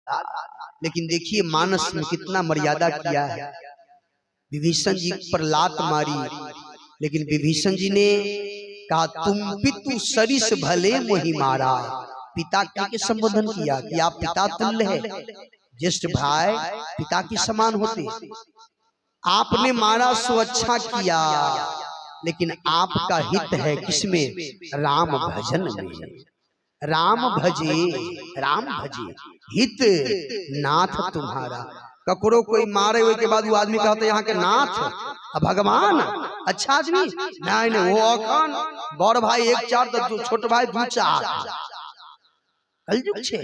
लेकिन देखिए मानस में कितना मर्यादा किया है। विभीषण जी पर लात मारी, लेकिन विभीषण जी ने कहा तुम पितु सरिस भले मोहि मारा। पिता के संबोधन किया कि आप पिता तुल्य है, ज्येष्ठ भाई पिता के समान होते। आपने मारा सो अच्छा किया, लेकिन आपका हित है किसमें? राम भजन में। राम भजे राम भजे हित नाथ तुम्हारा। ककरो कोई मारे ओहि के बाद वो आदमी कहते यहाँ के नाथ आ भगवान अच्छा आदमी नहीं नहीं, वो अखन बड़ भाई एक चार तो छोट भाई दू चार। कलयुग छै,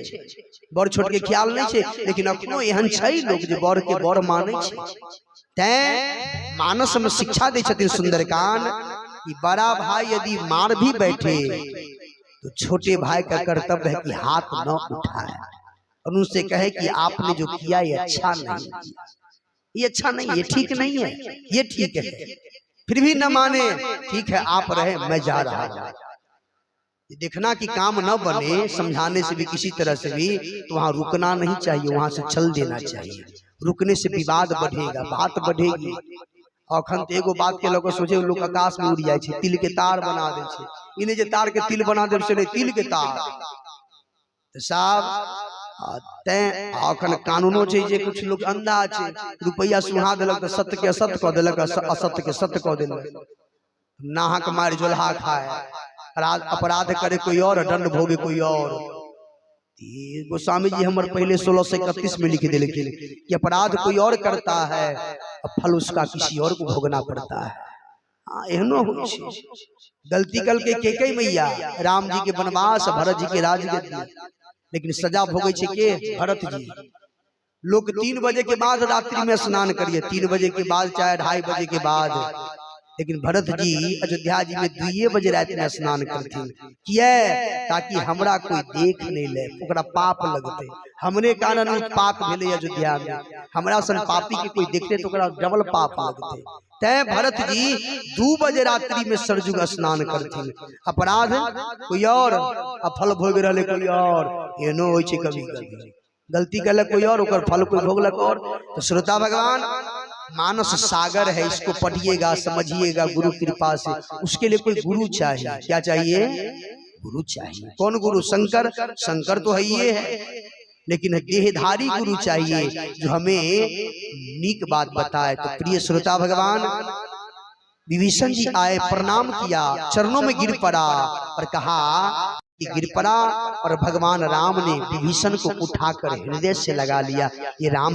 बड़ छोट के ख्याल नहीं छै, लेकिन अखनो एहन छै लोग जे बड़ के बड़ मानै छै। तैं मानस में शिक्षा दै छथिन सुंदरकांड कि बड़ा भाई यदि मार भी बैठे तो छोटे भाई का कर्तव्य है कि हाथ न उठाए और उनसे कहे कि आपने जो किया ये अच्छा नहीं किया, ये अच्छा नहीं, ये ठीक नहीं है, ये ठीक है। फिर भी न माने, ठीक है आप रहे मैं जा रहा हूं। देखना कि काम न बने समझाने से भी किसी तरह से भी, तो वहां रुकना नहीं चाहिए, वहां से चल देना चाहिए। रुकने से विवाद बढ़ेगा, बात बढ़ेगी। अखन तऽ एगो बात के लऽ कऽ सोचे लोक आकाश में उड़ जाइ छै, तिल के तार बना दै छै। ई नहि जे तार के तिल बना देब से नहि, तिल के तार तऽ साहब। तैं अखन कानूनो छै जे कुछ लोग अंधा छै, रुपैआ सुहा देलक तऽ सत्य के असत्य कऽ देलक, असत्य के सत्य कऽ देलक। नाहक मारि जोलहा खाए, अपराध करे कोई और, दंड भोगे कोई और। गोस्वामी जी हमर पहले 1631 में लिख देलखिन कि अपराध कोई और करता है, फल उसका किसी और को भोगना पड़ता है। हाँ, एहनो होइ छै। गलती कल के केकई मैया, राम जी के वनवास, भरत जी के राजगद्दी, लेकिन सजा भोगै छै के? भरत जी। लोग 3 बजे के बाद रात्रि में स्नान करिए, 3 बजे के बाद चाहे 2:30 बजे के बाद, लेकिन भरत जी अयोध्या जी में 2 बजे रात में स्नान करथिन। किया? ताकि हमरा कोई देख नहीं ले, ओकरा पाप लगते। हमरे कारण उत्पात भेलै अयोध्या में, हमरा सन पापी के कोई देखते तो ओकरा डबल पाप लगते। तैं भरत जी 2 बजे रात्रि में सरजुग स्नान करथिन। अपराध कोई और आ फल भोग रहले कोई और। एहनो होइ छै कभी कभी, गलती कलक कोई और, ओकर फल कोई भोगलक और। तो श्रोता भगवान, मानस सागर है, इसको पढ़िएगा समझिएगा गुरु कृपा से। उसके लिए कोई गुरु चाहिए। क्या चाहिए? गुरु चाहिए। कौन गुरु? शंकर। शंकर तो है ये है, लेकिन देहधारी गुरु चाहिए जो हमें नीक बात बताए। तो प्रिय श्रोता भगवान, विभीषण जी आए, प्रणाम किया, चरणों में गिर पड़ा और कहा कि गिर पड़ा और भगवान राम ने विभीषण को उठाकर हृदय से लगा लिया। ये राम